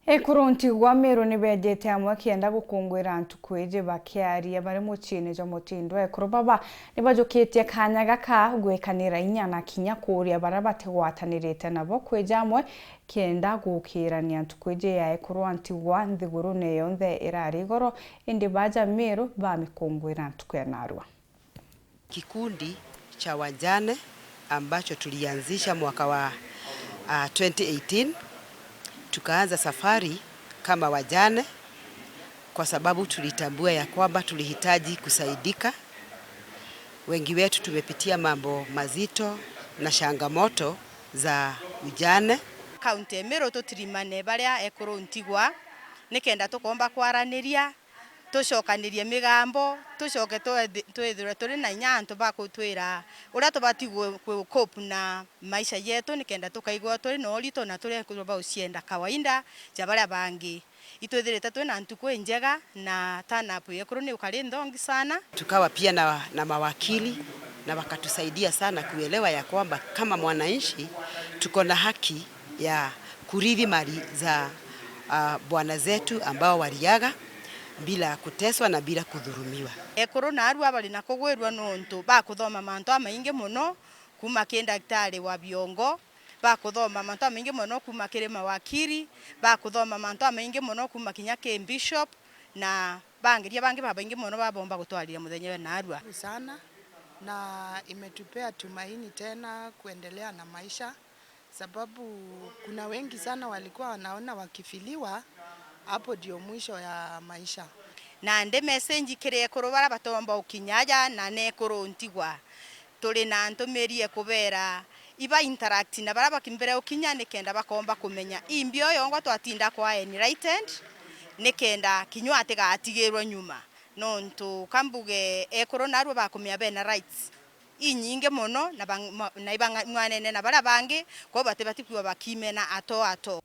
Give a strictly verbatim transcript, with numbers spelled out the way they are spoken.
Ekuru ntigwa Meru ni beejite amwe kenda gukunguira ntuku iji bakiaria bari muciini jwa mutindo. Ekuru baba ni bajukitie kaanya gaka gwikanira inya na kinya kuuria baria batigwatanirite nabo kwija amwe kenda gukiirania ntuku iji ya ekuru a ntigwa nthigurune yonthe irari igoro, indi baja Meru bamikunguira ntuku ya narua. Kikundi cha wajane ambacho tulianzisha mwaka wa, ah, twenty eighteen, tukaanza safari kama wajane kwa sababu tulitambua ya kwamba tulihitaji kusaidika. Wengi wetu tumepitia mambo mazito na changamoto za ujane. Kaunti ya Meru tutirimane baria ekuru ntigwa nikenda tukomba kwaraniria tucokanirie migambo, tucoke twethi-, twithirwe turi na inya antu ba kutwira uria tubati gu-, gu-, cope na maisha jetu, nikenda tukaigua turi na urito na turi ekuru ba ucienda kawaida ja baria bangi. Itwithirite twi na ntuku injega na turn up ya ekuru ni ukari nthongi sana. Tukawa pia na, na mawakili na wakatusaidia sana kuelewa ya kwamba kama mwananchi tuko na haki ya kurithi mali za, ah, bwana zetu ambao waliaga bila kuteswa na bila kudhulumiwa. Ekuru naarua bari na kugwirua nontu ba kuthoma mantu amaingi mono kuuma kiri ndagitari wa biongo, ba kuthoma mantu amaingi mono kuuma kiri mawakili, ba kuthoma mantu amaingi mono kuuma kinya kiri bishop, na bangiria bangi babaingi mono babomba gutwarira muthenya we naarua. Sana, na imetupea tumaini tena kuendelea na maisha. Sababu kuna wengi sana walikuwa wanaona wakifiliwa, hapo ndio mwisho ya maisha. Na ndi message kiri ekuru baria batomba ukinya aja na nekuru ntigwa. Turi na ntumiri ekubera iba interact na baria bakimbere ukinya nikenda bakomba kumenya imbi o yongwa twatinda kwa enlightened nikenda kinywa atigatigirwe nyuma. Nontu kambuge ekuru narua bakumenya bena rights inyingi mono na bang-, ma-, na ibang'anene na baria bangi, kwou batibati kwigua bakimena ato ato.